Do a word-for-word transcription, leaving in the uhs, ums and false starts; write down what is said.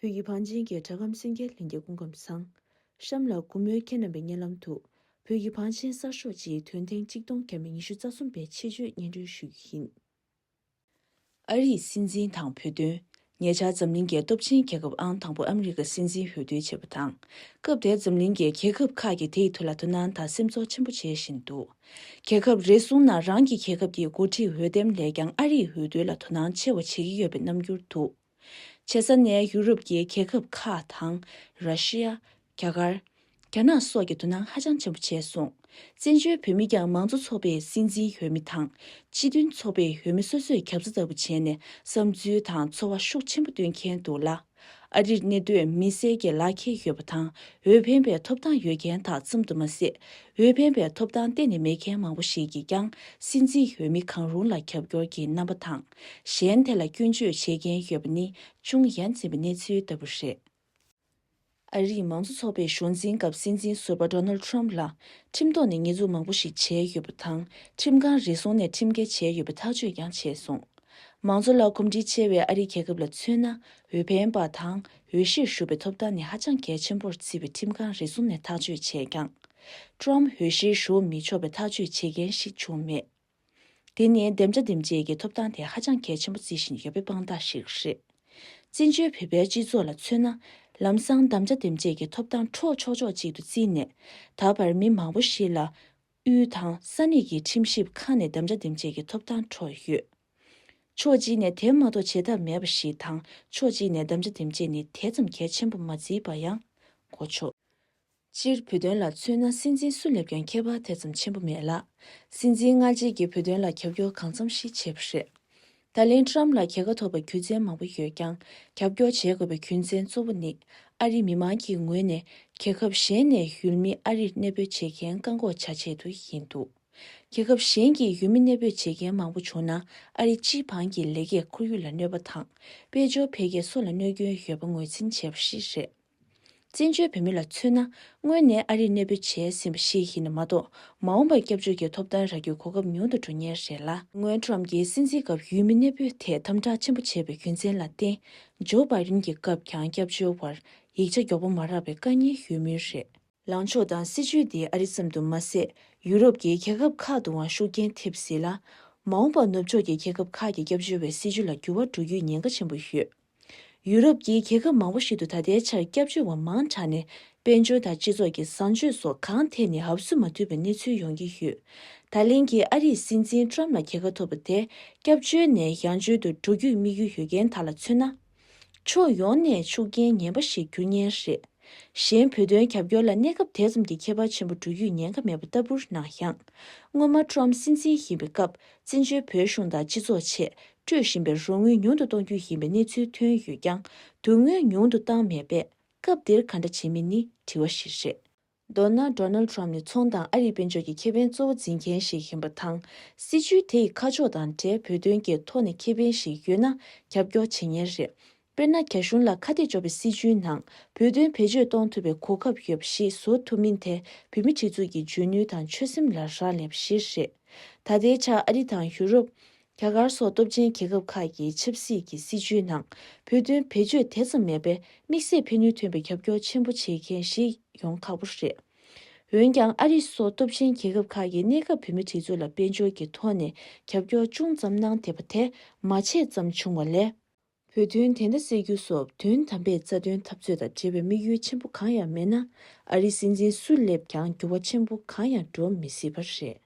བོད་ཀྱི་བང་ཆེན་གྱི་སྒྲ་སྒམ་གསན་མཁན་ལྷན་རྒྱས་སྐུ་ཁམས་བཟང་། གཤམ་ལ་སྐུ་མོས་ཁྱེད་རྣམ་པའི་སྙན་ལམ་དུ། བོད་ཀྱི་བང་ཆེན་གསར་ཤོག་སྤྱིའི་དོན་ཐེངས་གཅིག་སྟོང་བརྒྱ་མེད་ཉི་ཤུ་རྩ་གསུམ་པའི་ཆེད་བརྗོད་སྙན་སྒྲོན་ཞུ་རྒྱུ་ཡིན། ཨ་རིའི་སྲིད་འཛིན་དང་བོད་དོན། ཉེ་ཆར་འཛམ་གླིང་གི་སྟོབས་ཆེན་རྒྱལ་ཁབ་ཨང་དང་པོ་ཨ་མི་རི་ཀ་སྲིད་འཛིན་འོས་བསྡུ་བྱས་པ་དང་། སྐབས་དེར་འཛམ་གླིང་གི་རྒྱལ་ཁབ་ཁག་གིས་དེའི་ཐོག་ལ་དོ་སྣང་དང་སེམས་ཚོར་ཆེན་པོ་བྱེད་བཞིན་འདུག་རྒྱལ་ཁབ་རེ་ཟུང་ནང་རང་གི་རྒྱལ་ཁབ་ཀྱི་འགོ་ཁྲིད་འོས་འདེམས་ལས་ཀྱང་ཨ་རིའི་འོས་བསྡུ་ལ་དོ་སྣང་ཆེ་བ་བྱེད་ཀྱི་ཡོད་པའི་རྣམ་འགྱུར་འདུག་ཆེ་ས་ནས་ཡུ་རོབ་ཀྱི་རྒྱལ་ཁབ་ཁག་དང་། ར་ཤི་ཡ། རྒྱ་གར། རྒྱ་ནག་སོགས་ཀྱིས་དོ་སྣང་ཧ་ཅང་ཆེན་པོ་བྱས་སོང་། བཙན་བྱོལ་བོད་མི་ཀྱང་མང་གཙོ་ཚོགས་པའི་སྲིད་འཛིན་འོས་མི་དང་། སྤྱི་མཐུན་ཚོགས་པའི་འོས་མི་སོ་སོས་རྒྱབ་རྩ་ལྟ་བུ་བྱས་ནས་བསམ་ཚུལ་དང་ཚོར་བ་ཤུགས་ཆེན་པོ་སྟོན་མཁན་འདུག་ལ། ཨ་རིར་གནས་སྡོད་མི་སེར་གྱི་ལག་ཁྱེར་ཡོད་པ་དང་འོས་འཕེན་པའི་ཐོབ་ཐང་ཡོད་མཁན་དག་ཙམ་དུ་མ་ཟད། འོས་འཕེན་པའི་ཐོབ་ཐང་གཏན་ནས་མེད་མཁན་མང་པོ་ཞིག་གིས་ཀྱང་སྲིད་འཛིན་འོས་མི་གང་རུང་ལ་རྒྱབ་སྐྱོར་གྱི་རྣམ་པ་དང་། གཞན་དེ་ལ་སྐྱོན་བརྗོད་བྱེད་མཁན་ཡོད་པ་ནི་ཅུང་ཡ་མཚན་པའི་གནས་ཚུལ་ལྟ་བུ་རེད། ཨ་རིའི་མང་གཙོ་ཚོགས་པའི་གཞུང་འཛིན་སྐབས་སྲིད་འཛིན་ཟུར་པ་ཌོ་ནལ་ཌི་ཊརམ་ཕ་ལ་ཁྲིམས་ཐོག་ནས་ཉེས་འཛུགས་མང་པོ་ཞིག་བྱས་ཡོད་པ་དང་། ཁྲིམས་ཁང་རེ་ཟུང་ནས་ཁྲིམས་འགེལ་བྱས་ཡོད་པའི་ཐག་གཅོད་ཀྱང་བྱས་སོང་། མང་གཙོ་ལ་གོམས་འདྲིས་ཆེ་བའི་ཨ་རིའི་རྒྱལ་ཁབ་ལ་མཚོན་ན། འོས་འཕེན་པ་དང་འོས་གཞིར་ཞུགས་པའི་ཐོབ་ཐང་ནི་ཧ་ཅང་གལ་ཆེན་པོར་བརྩིས་པའི་ཁྲིམས་ཁང་རེ་ཟུང་ནས་ཐག་གཅོད་བྱས་ཀྱང་། ཊརམ་ཕ་འོས་གཞིར་ཞུགས་མི་ཆོག་པའི་ཐག་གཅོད་བྱེད་མཁན་ཞིག་བྱུང་མེད། དེ་ནི་བདེ་འཇགས་འདེམས་བྱེད་ཀྱི་ཐོབ་ཐང་དེ་ཧ་ཅང་གལ་ཆེན་པོ་བརྩི་བཞིན་ཡོད་པའི་དཔང་རྟགས་ཤིག་རེད། བཙན་བྱོལ་བོད་པའི་སྤྱི་ཚོགས་ལ་མཚོན་ན། ལམ་སང་དམ་བཅའ་འདེམས་བྱེད་ཀྱི་ཐོབ་ཐང་འཕྲོག་ཆོག་ཆོག་ཅིག་ཏུ་བརྩིས་ནས། ད་བར་མི་མང་པོ་ཞིག་ལ། དབུས་དང་ས་གནས་ཀྱི་ཁྲིམས་ཞིབ་ཁང་ནས་དམ་བཅའ་འདེམས་བྱེད་ཀྱི་ཐོབ་ཐང་འཕྲོག་ཡོད། ཕྱོགས་གཅིག་ནས་དེ་མ་གཏོགས་བྱེད་ཐབས་མེད་པ་ཞིག་དང་། ཕྱོགས་གཅིག་ནས་དམ་བཅའ་འདེམས་བྱེད་ནི་དེ་ཙམ་གལ་ཆེན་པོ་མ་བརྩིས་པ་ཡང་གོ་ཆོག་སྤྱིར་བོད་དོན་ལ་མཚོན་ན། སྲིད་འཛིན་སུ་སླེབས་ཀྱང་ཁྱད་པར་དེ་ཙམ་ཆེན་པོ་མེད་ལ། སྲིད་འཛིན་སྔ་རྗེས་ཀྱིས་བོད་དོན་ལ་རྒྱབ་སྐྱོར་གང་འཚམ་ཞིག་བྱས་པ་རེད། ད་ལན་ཊརམ་ཕ་ལ་རྒྱལ་ཁ་ཐོབ་པར་རྒྱུ་མཚན་མང་པོ་ཡོད་ཀྱང་། རྒྱབ་སྐྱོར་བྱེད་དགོས་པའི་རྒྱུ་མཚན་གཙོ་བོ་ནི། ཨ་རིའི་མི་མང་གི་ངོས་ནས་རྒྱལ་ཁབ་གཞན་ནས་ཡུལ་མི་ཨ་རིར་གནས་སྤོས་བྱེད་མཁན་བཀག་འགོག་བྱ་ཆེད་དུ་ཡིན་འདུག་རྒྱལ་ཁབ་གཞན་གྱི་ཡུལ་མི་གནས་སྤོས་བྱེད་མཁན་མང་པོ་བྱུང་ན། ཨ་རི་སྤྱི་འབངས་ཀྱི་ལས་ཀས་ཁོར་ཡུག་ལ་གནོད་པ་དང་། དཔལ་འབྱོར་འཕེལ་རྒྱས་སོགས་ལ་གནོད་སྐྱོན་ཡོད་པ་ངོས་འཛིན་བྱས་པ་ཞིག་རེད། བཙན་བྱོལ་བོད་མི་ལ་མཚོན་ན། སྔོན་ནས་ཨ་རིར་གནས་སྤོས་བྱས་ཟིན་པ་ཞིག་ཡིན་ན་མ་གཏོགས། མ་འོངས་པར་སྐྱབས་བཅོལ་གྱི་ཐོབ་ཐང་རག་རྒྱུའི་གོ་སྐབས་ཉུང་དུ་འགྲོ་ཉེན་རེད་ལ། སྔོན་ཊརམ་ཕ་གྱིས་སྲིད་འཛིན་སྐབས་ཡུལ་མི་གནས་སྤོས་ཐད་དམ་དྲག་ཆེན་པོ་བྱས་པའི་རྒྱུ་མཚན་ལ་བརྟེན། ཇོ་བྷའི་ཌེན་གྱི་སྐབས་ཀྱང་སྐྱབས་བཅོལ་བར་ཡིག་ཆ་མགྱོགས་པོ་མ་རག་པའི་དཀའ་ངལ་ཡོད་མུས་རེད། ལངས་ཕྱོགས་དང་སྲིད་བྱུས་འདིས་ཨ་རི་ཙམ་དུ་མ་ཟད། ཡུ་རོབ་ཀྱི་རྒྱལ་ཁབ་ཁག་ཏུའང་ཤུགས་རྐྱེན་ཐེབས་སྲིད་ལ། མ་འོངས་པར་ནུབ་ཕྱོགས་ཀྱི་རྒྱལ་ཁབ་ཁག་གི་སྐྱབས་བཅོལ་བའི་སྲིད་བྱུས་ལ་འགྱུར་བ་འགྲོ་རྒྱུའི་ཉེན་ཁ་ཆེན་པོ་ཡོད། ཡུ་རོབ་ཀྱི་རྒྱལ་ཁབ་མང་པོ་ཞིག་ཏུ་ད་ལྟའི་ཆར་སྐྱབས་བཅོལ་བ་མང་དྲགས་ནས། དཔལ་འབྱོར་དང་སྤྱི་ཚོགས་ཀྱི་བཟང་སྤྱོད་སོགས་གང་ཐད་ནས་འུབ་སུ་མ་ཐུབ་པའི་གནས་ཚུལ་ཡོང་གི་ཡོད། ད་ལན་གྱི་ཨ་རིའི་སྲིད་འཛིན་ཊརམ་ཕ་ལ་རྒྱལ་ཁ་ཐོབ་པ་དེ། སྐྱབས་བཅོལ་ནས་ཡང་བཅོལ་དུ་འགྲོ་རྒྱུའི་དམིགས་ཡུལ་ཡོད་མཁན་དག་ལ་མཚོན་ན། ཕྱོགས་ཡོངས་ནས་ཤུགས་རྐྱེན་ངན་པ་ཞིག་འགྱུར་ཉེན་རེད། གཞན་བོད་དོན་རྒྱབ་སྐྱོར་ལ་གནས་སྐབས་དེ་ཙམ་གྱི་ཁྱད་པར་ཆེན་པོ་འགྲོ་རྒྱུའི་ཉེན་ཁ་མེད་པ་ལྟ་བུར་སྣང་ཡང་། སྔོན་མ་ཊརམ་ཕ་སྲིད་འཛིན་ཡིན་པའི་སྐབས། བཙན་བྱོལ་བོད་གཞུང་དང་སྤྱི་ཚོགས་ཆེད་སྤྲོད་བཞིན་པའི་རོགས་དངུལ་ཉུང་དུ་གཏོང་རྒྱུ་ཡིན་པའི་གནས་ཚུལ་ཐོན་ཡོད་ཀྱང་། དོན་དངོས་ཉུང་དུ་བཏང་མེད་པས། སྐབས་དེར་ག་འདྲ་བྱེད་མིན་ནི་དྲི་བ་ཞིག་རེད། མདོར་ན། ཌོ་ནལ་ཌི་ཊརམ་ཕ་ནི་ཚོང་དང་ཨ་རིའི་དཔལ་འབྱོར་གྱི་ཁེ་ཕན་གཙོ་བོ་འཛིན་མཁན་ཞིག་ཡིན་པ་དང་། སྲིད་བྱུས་དེ་ཡི་ཁ་ཕྱོགས་དང་འབྲེལ་བོད་དོན་གྱི་ཐོག་ནས་ཁེ་ཕན་ཞིག་ཡོད་ན་རྒྱབ་སྐྱོར་བྱེད་མཁན་རེད། དཔེར་ན། རྒྱ་གཞུང་ལ་ཁ་གཏད་གཅོག་པའི་སྲིད་བྱུས་ནང་བོད་དོན་བེད་སྤྱོད་གཏོང་ཐུབ་པའི་གོ་སྐབས་ཡོད་པ་ཞིག་བཟོ་ཐུབ་མིན་དེ་བོད་མི་སྒྲིག་འཛུགས་ཀྱི་འཇོན་ནུས་དང་ཆོད་སེམས་ལ་རག་ལས་པ་ཞིག་རེད། ད་ལྟའི་ཆར་ཨ་རི་དང་ཡུ་རོབ། རྒྱ་གར་སོགས་སྟོབས་ཆེན་རྒྱལ་ཁབ་ཁག་གི་ཆབ་སྲིད་ཀྱི་སྲིད་བྱུས་ནང་བོད་དོན་བེད་སྤྱོད་དེ་ཙམ་མེད་པས། དམིགས་བསལ་ཕན་ནུས་ཐོན་པའི་རྒྱབ་སྐྱོར་ཆེན་པོ་བྱེད་མཁན་ཞིག་ཡོང་ཁག་པོ་རེད། འོན་ཀྱང་། ཨ་རི་སོགས་སྟོབས་ཆེན་རྒྱལ་ཁབ་ཁག་གིས་གནས་སྐབས་བོད་མི་སྒྲིག་འཛུགས་ལ་དཔལ་འབྱོར་གྱི་ཐོག་ནས་རྒྱབ་སྐྱོར་ཅུང་ཙམ་གནང་བསྡད་པ་དེ་མ་བྱས་ཙམ་བྱུང་བ་ལས། བོད་དོན་བདེན་མཐའ་གསལ་རྒྱུ་སོགས་དོན་དམ་པའི་རྩ་དོན་འཐབ་རྩོད་དང་འབྲེལ་བའི་དམིགས་ཡུལ་ཆེན་པོ་གང་ཡང་མེད་ན། ཨ་རིའི་སྲིད་འཛིན་སུ་སླེབས་ཀྱང་འགྱུར་བ་ཆེན་པོ་གང་ཡང་འགྲོ་མི་སྲིད་པ་རེད།